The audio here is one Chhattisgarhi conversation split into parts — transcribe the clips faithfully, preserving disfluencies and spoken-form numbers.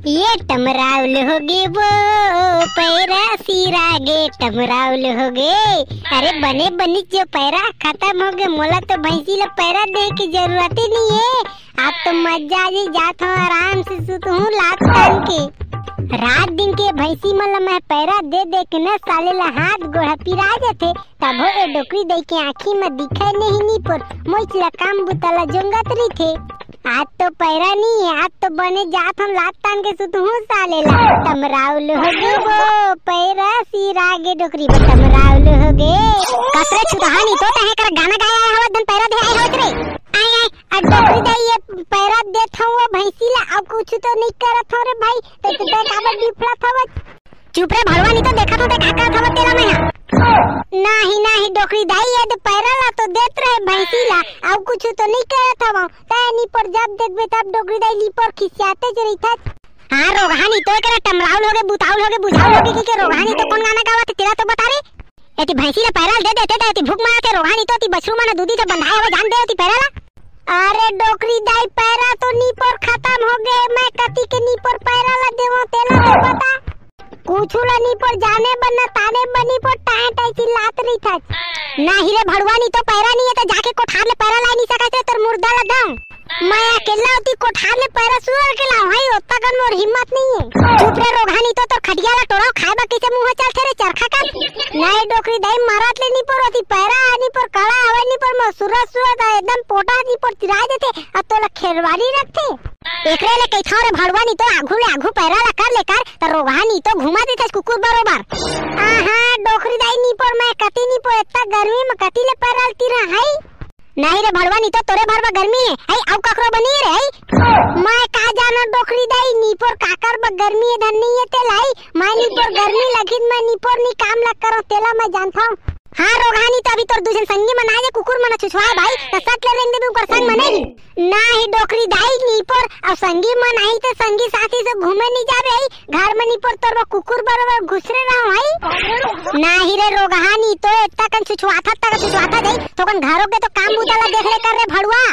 ये टमराउल हो गे वो, पैरा सिरा गे, टमराउल हो गे। अरे बने बनिच जो पैरा खतम हो गे, मोला तो भैंसी ला पैरा दे के जरूरत ही नहीं है। आप तो मजा आ जाई, जात हूँ आराम से सुत हूँ लात तान के। रात दिन के भैंसी मन ला मैं पैरा दे दे के न साले ला हाथ गोड़ पिरा जाथे, तभो ए डोकरी दई के आँखी म दिखे नहीं नीपोर, मोइच ला काम बुता ला जोंगत रहिथे। आज तो पैरा नहीं है, आज तो बने जात हम लात तान के सुत हूँ साले ला। टमराउल हो गे वो, पैरा सिरा गे डोकरी वो टमराउल हो गे। कसरे छुदहा नहीं तो तहे कर गाना गाए आए हवत धन पैरा दे आए हवत रे। आए आए, आ डोकरी दई ये पैरा देत हूँ वो भैंसी ला, अब कुछ तो नहीं करत हूँ रे भाई, तो तू तो काबर बिफड़त हवत? चुप रे भड़वा, नहीं तो देखत हूँ ते का करत हवत तेला मैं हा। नाही नाही डोकरी दाई, ये दे पैरा ला तो देत रहे भैंसी ला, अब कुछ तो नहीं करत हवं। तै नीपोर जब देखबे तब डोकरी दाई नीपोर खिसियाते ज रहिथस। हाँ रोगहा नहीं तो एकरा टमराउल होगे, बुताउल होगे, बुझाउल होगे कि के रोगहा नहीं तो कौन गाना गावत हे तेला तो बता रे। एती भैंसी ला पैरा दे देते त एती भूख मनाथे रोगहा नहीं तो एती बछरू मन दूधी से बंधाए हवे जान दे एती पैरा ला। अरे डोकरी दाई पैरा तो नीपोर खतम हो गे, मैं कती के नीपोर पैरा ला देवो तेला तो बता। कुछु ला नीपोर जाने बन न ताने बनी पोर टाए टाए चिल्लात रही था। नाही रे भड़वा, नहीं तो पैरा नहीं है तो जाके कोठार ले पैरा ला नहीं सकत रे, तोर मुर्दा ला दम। मैं अकेला होती कोठार ले पैरा सुअर के लाऊं, हई ओत्ता कन मोर हिम्मत नहीं है। चुप रे रोगहा, नहीं तो तोर खटिया ला टोराव खाए बा कैसे मुंह चलथे रे चरखा का। नहीं डोकरी दाई, मरत ले नीपोर होती पैरा, नीपोर कड़ा हवे, नीपोर मोर सुरत सुरत है, एकदम पोटा नीपोर तिराय देथे, अब तोला खेरवारी रखथे। एकरे ले कहिथव रे भड़वा, नी तो आघू ले आघू पैरा ला कर ले कर, त रोगहा नी तो घुमा देथस कुकुर बरोबर। आहा, डोकरी दाई नीपोर मैं कति नीपोर, एत्ता गर्मी में कति ले पैरा ल तिरा हई? नहीं रे भड़वा, नी तो तोरे भर में गर्मी है, हई अउ ककरो बनी रे हई। मैं का जानो डोकरी दाई नीपोर काकर ब गर्मी है धन नहीं है तेलाई, मैं नीपोर गर्मी लगिन मैं नीपोर नी काम ला करो तेला मैं जानथव। हाँ रोगहा, नी तो अभी तोर दू झन संगी मन आ जे कुकुर मन छुछवाए भाई, त सट ले रेंग देबे ऊपर संग मन ही। नाही डोकरी दाई नीपोर, अउ संगी मन आई त संगी साथी से घूमे नी जाबे आई, घर में नीपोर तोर बर कुकुर बरोबर घुसरे रहो आई। नाही रे रोगहा, नी तो एत्ता कन छुछवाथा तक छुछवाथा जाई, थोकन घरों के तो काम बुता ला देख ले कर रे भड़ुआ।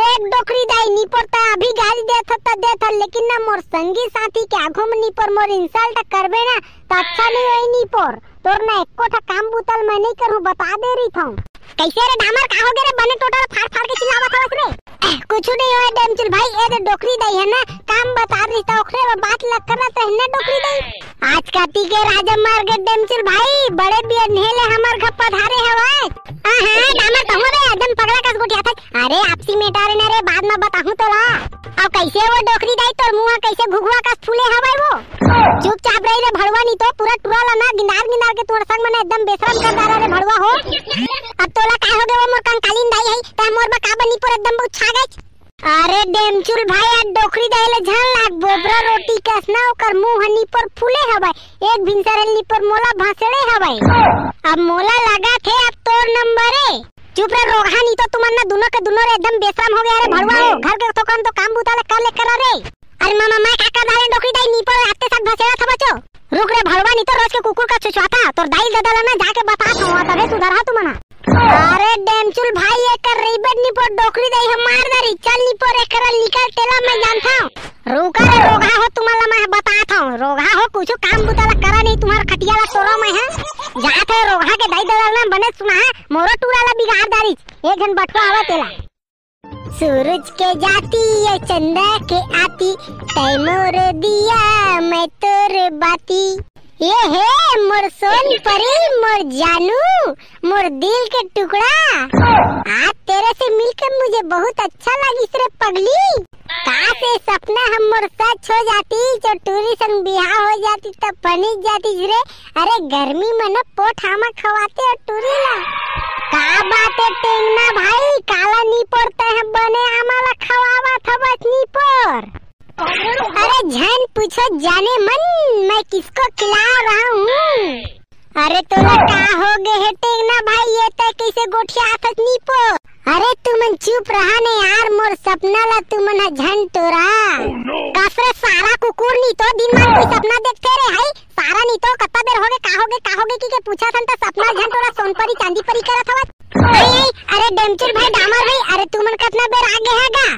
देख डोकरी दाई, नीपोर त अभी गाली देत ह त देत ह, लेकिन ना मोर संगी साथी के आघू में नीपोर मोर insult करबे ना, त अच्छा नहीं होई नीपोर। तोर ना एको ठा काम बुता ल मैं नहीं करूँ, बता दे रही थौं। कैसे रे डामर, का हो गे रे? बने टोटा ल फाड़ फाड़ के चिल्लावत हवस रे। कुछ नहीं होए डेमचुल भाई, ए दे डोकरी दाई है ना, काम बता रही था, ओकरे बर बात लग करत रही ना डोकरी दाई। आज काटी के राजा मार के डेमचुल भाई, बड़े बियन्हे ले हमर घर पधारे हवस। हाँ हाँ, डामर कहूँ रे, एकदम पगला कस गोठियाथस। अरे आपसी matter है ना रे, बाद में बताहूँ तोला। अब कैसे वो डोकरी दाई तोर मुँह कैसे घुघुआ कस फूले हवय वो? चुपचाप रही रे भड़ुआ, नी तो पूरा टुरा ला ना गिंदार गिंदार के तोर संग मने एकदम बेशरम कर डारा रे भड़ुआ हो। अब तोला का हो गे वो मोर कंकालीन दाई है, तै मोर बा का बनी पर एकदम बहुत छा गए। अरे डेमचुल भाई, आज डोकरी दाई ले झन लाग बोबरा रोटी कस ना, ओकर मुँह ह नीपोर फूले हवय, एक भिनसर ह नीपोर मोला भसेड़े हवय। अब मोला लगा थे अब तोर नंबर है। चुप रे रोगहा, नी तो तुमन ना दुनो के दुनो रे एकदम बेशरम हो गया रे भड़ुआ हो, घर के तो काम तो काम बुता ले कर ले करा रे। अरे मामा, मैं का कर डाले डोकरी दाई, नीपोर आते साथ भसेड़ा था बचो। रुक रे भड़वा, नी तो रोज के कुकुर का छुछवाथा, तोर दाई ददा ला ना जाके बता थो, तभे सुधरहा तुमन हा। अरे डेमचुल भाई, एकर रिबेट नीपोर डोकरी दाई हम मार दरी, चल नीपोर एकर निकल तेला मैं जानथव। रुका रे रोगहा हो, तुमन ला मैं बता थव, रोगहा हो कुछ काम बुता ला करा नहीं, तुम्हार खटिया ला तोरो मैं है। जात है रोगहा के दाई ददा ला बने सुना है, मोरो टूरा ला बिगाड़ डारी, एक घन बटवा आवे तेला। सूरज के जाती ये चंदा के आती, तै मोर दिया मैं तोर बाती। ये हे मोर सोन परी, मोर जानू, मोर दिल के टुकड़ा, आज तेरे से मिलकर मुझे बहुत अच्छा लगिस रे पगली। काश ये सपना हम मोर सच हो जाती, जो टूरी संग बिहाव हो जाती तब बनी जाती रे। अरे गर्मी में न पोठ आमा खवाते हो टूरी ला। का बात है टेंगना भाई, काला नीपोर तै ह बने आमा ला खवावत हवस नीपोर। अरे झन पूछो जाने मन, मैं किसको खिला रहा हूँ। अरे तोला का हो गे हे टेंगना भाई, ये तै कैसे गोठियाथस नीपोर? अरे तुमन चुप रहा ने यार, मोर सपना ला तुमन ह झन टोरा। कस रे सारा कुकुर, नी तो दिन मान कोई सपना देखते रे हई। सारा नी तो कत्ता बेर होगे, का होगे, का होगे कि के पूछा थन त सपना झन टोरा सोनपरी चांदीपरी करत हवत। आई, आई, अरे डेमचुल भाई, डामर भाई, अरे तुमन कतना बेर आगे है गा?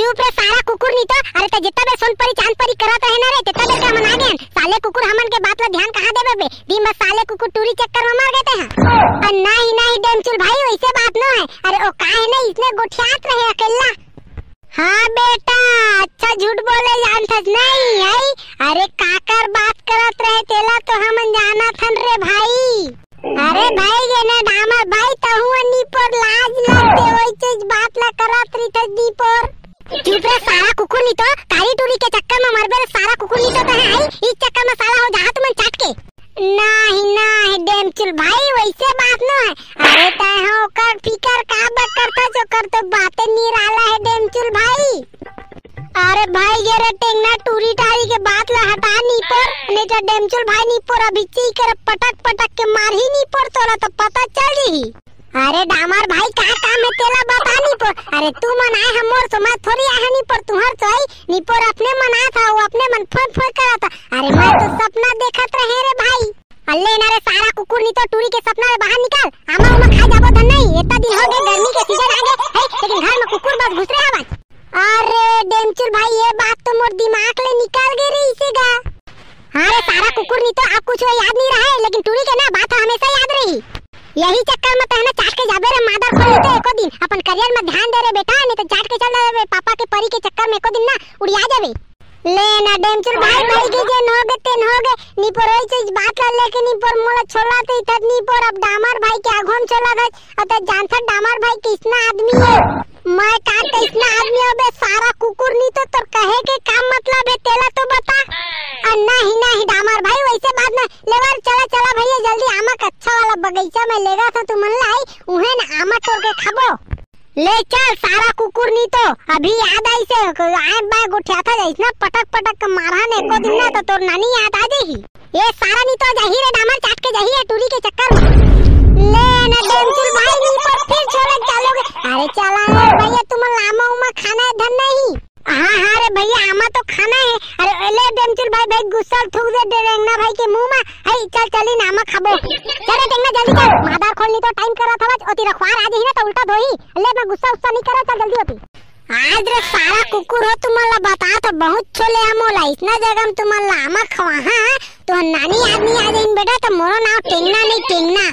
चुप रे सारा कुकुर नी तो। अरे त जितना बेर सोन परी चांद परी करत रहे ना रे, तेतना बेर के हमन आ गेन। साले कुकुर हमन के बात ला ध्यान कहाँ देबे बे? दिन भर साले कुकुर टूरी चक्कर में मर गए ते हैं। अ, नहीं, नहीं, डेमचुल भाई, वैसे बात न है। अरे, ओ का है ना, इसने गोठियात रहे अकेला। हाँ बेटा, अच्छा झूठ बोले जानथस नहीं, है? अरे, काकर बात करत रहे, तेला तो हमन जानत हन रे भाई। अरे भाई, ये ना डामर भाई, तहु नी पोर लाज लगते, वही चीज बात ला करत रहिथस नी पोर। चुप रे सारा कुकुर नी तो, कारी टूरी के चक्कर में मरबे रे सारा कुकुर नी तो, तहे आई, इस चक्कर में साला हो जाहा तुमन चाट के। नहीं, नहीं, डेमचुल भाई, वैसे बात न है। अरे तय हो ओकर फिकर का बक करथस, ओकर तो बातें निराला है डेमचुल भाई। अरे भाई, ये रे टेंगना टूरी टारी के बात ला हटा नी पोर, नहीं तो डेमचुल भाई नी पोर अभी चीख कर पटक पटक के मारही नी पोर, तोला तो पता चल जही। अरे डामर भाई, का काम है तेला बता नी पोर। अरे तू मन आए हम मोर समाज थोड़ी आए नी पोर, तुहर तो आई नी पोर, अपने मन आए था, वो अपने मन फोन फोन करा था। अरे मैं तो सपना देखत रहे रे भाई। अल्ले ना रे सारा कुकुर नी तो, टूरी के सपना ले बाहर निकाल। आमा उमा खा जाबो धन नहीं, इतना दिन हो गए गर्मी के सीजन आ गए है, लेकिन घर में कुकुर बस घुस रहे हवन। अरे डेमचुल भाई, ये बात तो मोर दिमाग ले निकल गई रही इसी गा। हाँ रे सारा कुकुर नी तो, अब कुछ याद नहीं रहा है, लेकिन टूरी के ना बात हमेशा याद रही। यही चक्कर में तहने चाट के जाबे रे मादर खोली तो एको दिन। अपन करियर में ध्यान दे रे बेटा, नहीं तो चाट के चल रहे पापा के परी के चक्कर में एको दिन ना उड़िया जाबे। ले ना डेमचुल भाई, भाई के जेन हो गए तेन हो गए। नी पोर वही चीज बात ला लेके नी पोर मोला छोला तो इथत नी पोर, अब डामर भाई के आगू में छोला था। अब तो जानथन डामर भाई किसना आदमी है। मैं का किसना आदमी हो बे सारा कुकुर नी तो, तोर कहे के का मतलब है तेला तो बता। अ, नहीं, नहीं, डामर भाई, वैसे बात ना। लेवर, चला, चला भैया, जल्दी आमा के अच्छा वाला बगीचा में लेगा था तुमन लाई, उहे ना आमा तोड़ के खाबो। ले चल सारा कुकुर नी तो, अभी याद आई से आए बा गोठिया था, जैसना पटक पटक के मारहा ने एको दिन ना तो तोर नानी याद आ जाही। ये सारा नी तो जाही रे, डामर चाट के जाही है टूरी के चक्कर में। ले ना डेमचुल भाई, नी पर फिर छोड़े चालोगे। अरे चला यार भैया, तुमन ला आमा उमा खाना है धन नहीं। हाँ, हाँ रे भैया, आमा तो खाना है। अरे ले डेमचुल भाई, भाई गुस्सा थूक दे डेंगना भाई के मुंह में। हई चल चली ना आमा खाबो। चल रे टेंगना जल्दी चल, मादर खोल नी तो टाइम करत हवच, ओती रखवार आ जही ना तो उल्टा धोही। ले मैं गुस्सा उस्सा नहीं करो, चल जल्दी होती। आज रे सारा कुकुर हो, तुमन ला बता तो बहुत छोले हम मोला, इतना जगह में तुमन ला आमा खवाहा, तो नानी आदमी आ जाइन बेटा, तो मोरो नाम टेंगना नहीं टेंगना।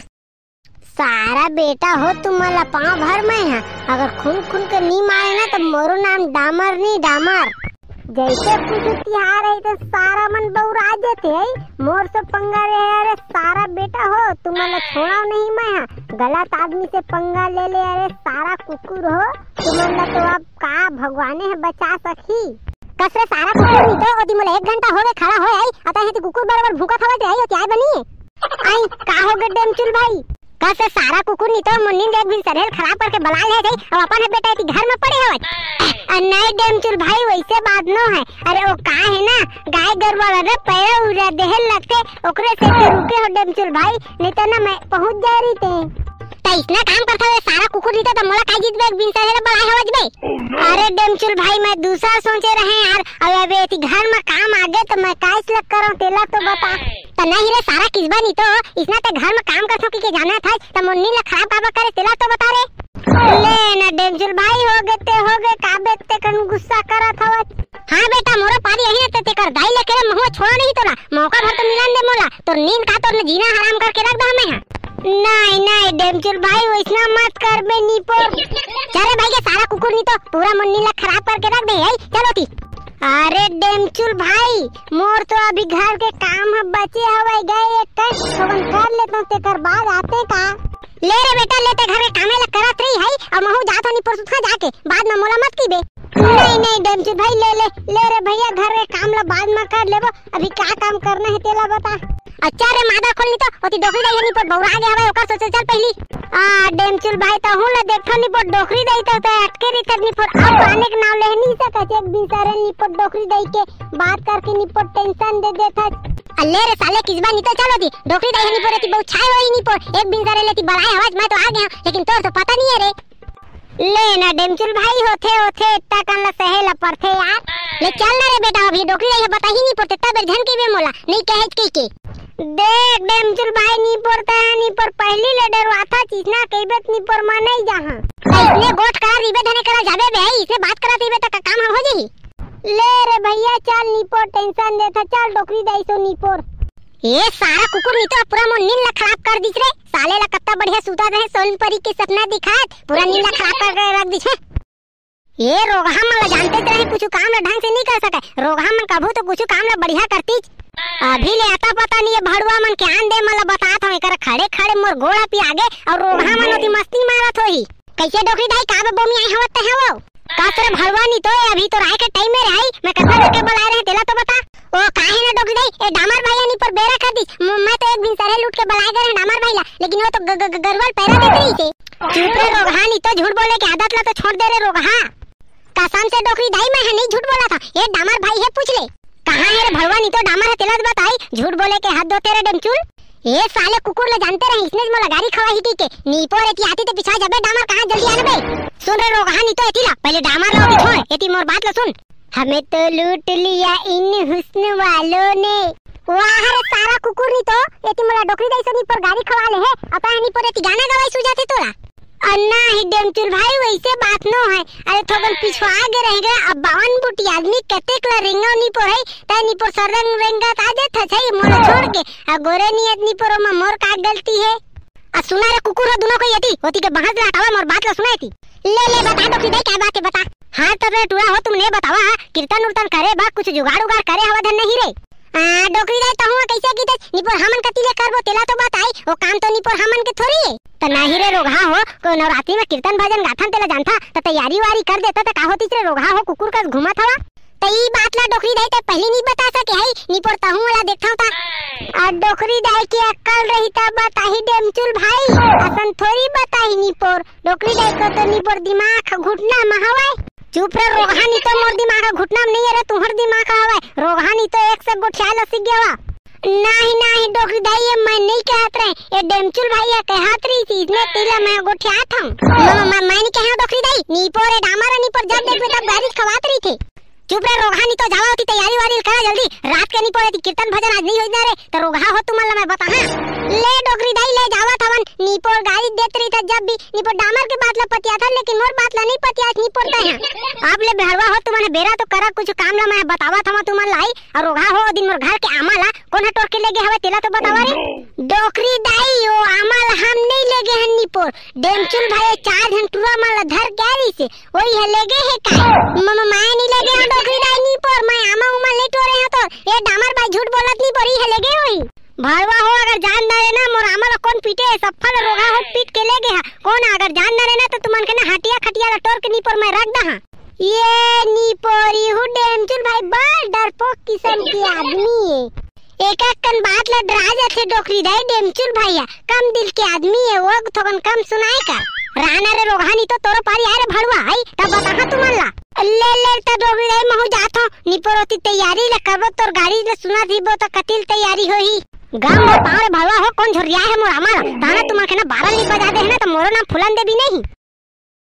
सारा बेटा हो, तुमन ला पाँव भर मैं हा, अगर खुन खुन के नी मारे ना, तो मोरो नाम डामर नहीं डामर। जैसे कुछ तिहार है तो सारा मन बौरा जेते है, मोर से पंगा ले। अरे सारा बेटा हो, तुमन ला छोड़ाव नहीं मैं हा, गलत आदमी से पंगा ले ले। अरे सारा कुकुर हो, तुमन ला तो अब का भगवाने ह बचा सकही। कस रे सारा कुकुर नी तो, ओती मोला एक घंटा होगे खड़ा होए आई, अतः हे ती कुकुर बरोबर भूकत हवत रे आई, ओती आए बनी। आई, का होगे डेमचुल भाई? कस रे सारा कुकुर नी तो, मोर नींद एक भिनसर ले खराब करके बला ले जाई, अब अपन हे बेटा एती घर में पड़े हवत। अ, नहीं डेमचुल भाई, वैसे बात नो है। अरे ओ का है ना, गाय गरुवा रे पैरा उरा देहे लगते, ओकरे से ते रुके हो डेमचुल भाई, नहीं तो ना मैं पहुंच जाए रही ते। त इसना काम करथव रे सारा कुकुर नी तो, त मोला काय जीत बे, एक बिन सहेले बलाए हवच बे। अरे डेमचुल भाई, मैं दूसरा सोचे रहे यार। अब अबे एती घर में काम आगे त मैं काय से करव तेला तो बता। त नहीं रे सारा किसबा नी तो, इसना ते घर में काम करथव कि के जाना था, त मोर नींद ला खराब बाबा करे तेला तो बता रे। ले ना डेमचुल भाई, हो गए ते हो गए, का बे ते कन गुस्सा करत हवच। हाँ बेटा, मोरो पारी यही रहते, तेकर दाई लेके रे महुआ छोड़ा नहीं तोला, मौका भर तो मिलन दे मोला, तोर नींद का तोर ने जीना हराम करके रख दे हमें। हाँ नहीं नहीं डेमचुल भाई, वैसना मत कर बे नीपोर। चल रे भाई के सारा कुकुर नी तो, पूरा मोर नींद ला खराब करके रख दे है, चलो ती। अरे डेमचुल भाई, मोर तो अभी घर के काम ह बचे हवय, गए एक कन थोकन कर लेता हूँ, तेकर बाद आते का। ले रे बेटा, ले ते घर के कामे ला करत रही है, अब महू जात हो नीपोर सुतहा जाके, बाद में मोला मत की बे। नहीं नहीं डेमचुल भाई, ले ले ले रे भैया, घर के काम ला बाद में कर लेबो, अभी का काम करना है तेला बता। अच्छा रे मादा खोल नी तो, ओती डोकरी दाई नीपोर बौरा आगे हवय, ओकर सोचे चल पहली। आ डेमचुल भाई, तहूँ ला देखो नीपोर डोकरी दाई तो ते अटके रही कर नीपोर, अब आने के नाम ले नहीं सकत, एक बिन सरे नीपोर डोकरी दाई के बात करके नीपोर टेंशन दे देता। अल्ले रे साले किसबा नी तो, चलो दी डोकरी दाई नीपोर एती बहुत छाए होई नीपोर, एक बिन सरे लेती बलाए हवच, मैं तो आ गया, लेकिन तोर तो पता नहीं है रे। ले ना डेमचुल भाई, होथे, होथे, इतना कन ला सहे ला पड़थे यार। ले चल ना रे बेटा, अभी डोकरी दाई ह बताही निपोर, ते तब झन कहिबे मोला, नहीं कहेच कहिके। देख डेमचुल भाई, निपोर त निपोर पहली ले डरवाथा, चीचना कहिबे त निपोर मा नहीं जाहा। अइसने गोठ करा रिबे धने करा जाबे बे, अइसने बात करत रिबे त का काम ह हो जही? ले रे भैया, चल निपोर, tension देथा, चल डोकरी दाई सो निपोर। ए सारा कुकुर नी तो पूरा मोर नींद ला खराब कर दिस रे। साले ला कत्ता बढ़िया सूता रहे, सोन परी के सपना दिखात, पूरा नींद ला खराब करके रख दिस हे। ए रोगहा मन ला जानते रहे, कुछ काम ला ढंग से नहीं कर सके। रोगहा मन कभू तो कुछ काम ला बढ़िया करतीच। अभी ले अता पता नहीं, ये भड़ुआ मन के आन दे, मन ला बतात हूँ, एकर खड़े खड़े मोर गोड़ा पी आगे और रोगहा मन ओती मस्ती मारत होही। कैसे डोकरी दाई, का बे बोमी आई हवत ते हवो? का सर भड़ुआ नी तो, अभी तो राय के time में रही, मैं कतना करके बुलाए रहे, तेला तो बता। ओ काहे ना डोकरी दाई, ए डामर भाई निपोर बेरा कर दिस। म-, मैं तो एक दिन सरे लूट के बुलाए गए रहे डामर भाई ला, लेकिन वो तो ग-, ग-, ग-, गरुवाल पैरा देते रही थे। चुप रे रोगहा नी तो, झूठ बोले के आदत ला तो छोड़ दे रे रोगहा। कसम से डोकरी दाई, मैं ह नहीं झूठ बोला था, ये डामर भाई है, पूछ ले। कहाँ है रे भड़ुआ नी तो, डामर है तेला तो बताई, झूठ बोले के हद होथे रे डेमचुल। ए साले कुकुर ला जानते रहे, इसने मोला गारी खवाही कहिके। निपोर एती आती ते पिछा जाबे, डामर कहाँ जल्दी आना बे। सुन रे रोगहा नी तो, एती ला, पहले डामर ला ओती छोड़, एती मोर बात ला सुन। हमें तो लूट लिया इन हुस्न वालों ने। वाह रे सारा कुकुर नी तो, एती मोला डोकरी दाई सो निपोर गारी खवा ले हे, अतका निपोर एती गाना गवाई सूझाथे तोला। अन्ना ही डेमचुल भाई, वैसे बात नो है। अरे थोकन पिछुआ गे रह गए, अब बावन बूटी आदमी कतेक ला रेंगव निपोर है, तै निपोर सरदन रेंगत आ देत हस, मोला छोड़ के। आ गोरे नियत निपोर मा मोर का गलती है? आ सुना रे कुकुर हो, दुनो कोई एती, ओती के बहस ला हटावा, मोर बात ला सुना एती। ले, ले, बता डोकरी दाई, का बात है, बता। हाँ, तब रे टूरा हो, तुमने बतावा, हाँ, कीर्तन उर्तन करे बा, कुछ जुगाड़ उगाड़ करे हवा धन नहीं रे। आ, डोकरी दाई, तहूँ कैसे कीथे, निपोर हमन कती ले करबो, तेला तो बताई, वो काम तो निपोर हमन के थोड़ी है। त नहीं रे रोगहा हो, को नवरात्रि में कीर्तन भजन गाथन, तेला जानथा, त तैयारी वारी कर देता, त का होतीस रे रोगहा हो, कुकुर कस घूमत हवा। त ई बात ला डोकरी दाई ते पहली नहीं बता सके है, निपोर तहूँ वाला देखता हूँ ता। आ डोकरी दाई के अक्कल रही तब बताही डेमचुल भाई, असन थोड़ी बताही निपोर। डोकरी दाई को तो निपोर दिमाग घुटना में हवय। चुप रे रोगहा, नी तो मोर दिमाग घुटना में नहीं है रे, तुहर दिमाग हवय। रोगहा नी तो एक से गोठिया ला सीख गया। नहीं, नहीं, डोकरी दाई, ये मैं नहीं कहत रहे, ये डेमचुल भाई ये कहत रही थी, इसने तेला मैं गोठियात हूँ। मैं, मैं, मैं नहीं कहे डोकरी दाई, निपोर ए डामर निपोर जब देखबे तब गारी खवात रही थे। चुप रे रोगहा, नी तो जावा ओती तैयारी वारी करा जल्दी, रात के निपोर एती कीर्तन भजन आज नहीं होई ना रे, तो रोगहा हो तुमन ला मैं बताहा। ले डोकरी दाई ले जावत हवन, निपोर गारी देत रही था जब भी, निपोर डामर के बात ला पतिया था, लेकिन मोर बात ला नहीं पतिया, निपोर तय है। अब ले भड़ुआ हो तुमन बेरा तो करा, कुछ काम ला मैं बतावा था तुमन लाई, और रोगहा हो दिन मोर घर के आमा ला कोन ह टोर के ले गे हवय, तेला तो बतावा रे। डोकरी दाई, ओ आमा ला हम नहीं ले गे हन निपोर। डेमचुल भाई चार झन टुरा मन ला धर के आ रही से, ओही ह ले गे हे काय? म-, म-, मैं नहीं ले गे हूँ डोकरी दाई निपोर, मैं आमा उमा ले टोरे हूँ तो। ए डामर भाई झूठ बोलत निपोर, ई ह ले गे होही। भड़ुआ हो, अगर जान डारे ना मोर आमा ला कोन पीटे, सफल रोगहा हो पीट के ले गे हा। कोन अगर जान डारे ना तो तुमन के ना हटिया खटिया ला टोर के निपोर मैं रख दहा। ये निपोरी हूँ डेमचुल भाई, बड़ डरपोक किसम के आदमी है। एक एक कन बात ला डरा जाथे डोकरी दाई, डेमचुल भैया कम दिल के आदमी है, वो थोकन कम सुनाए का। राना रे रोगहा, नी तो तोरो पारी आए रे भड़ुआ, हई तब बताहा तुमन ला। ले ले त डोकरी दाई महू जात हो, निपोर ओती तैयारी ला करबो, तोर गारी ला सुना दीबो त कतिल तैयारी होही। गम भर पाँव रे भड़ुआ हो, कोन झुर्रिया है मोर आमा ला, ताना तुमन के ना बारह नी बजा दे है ना तो मोरो नाम फुलन देवी नहीं।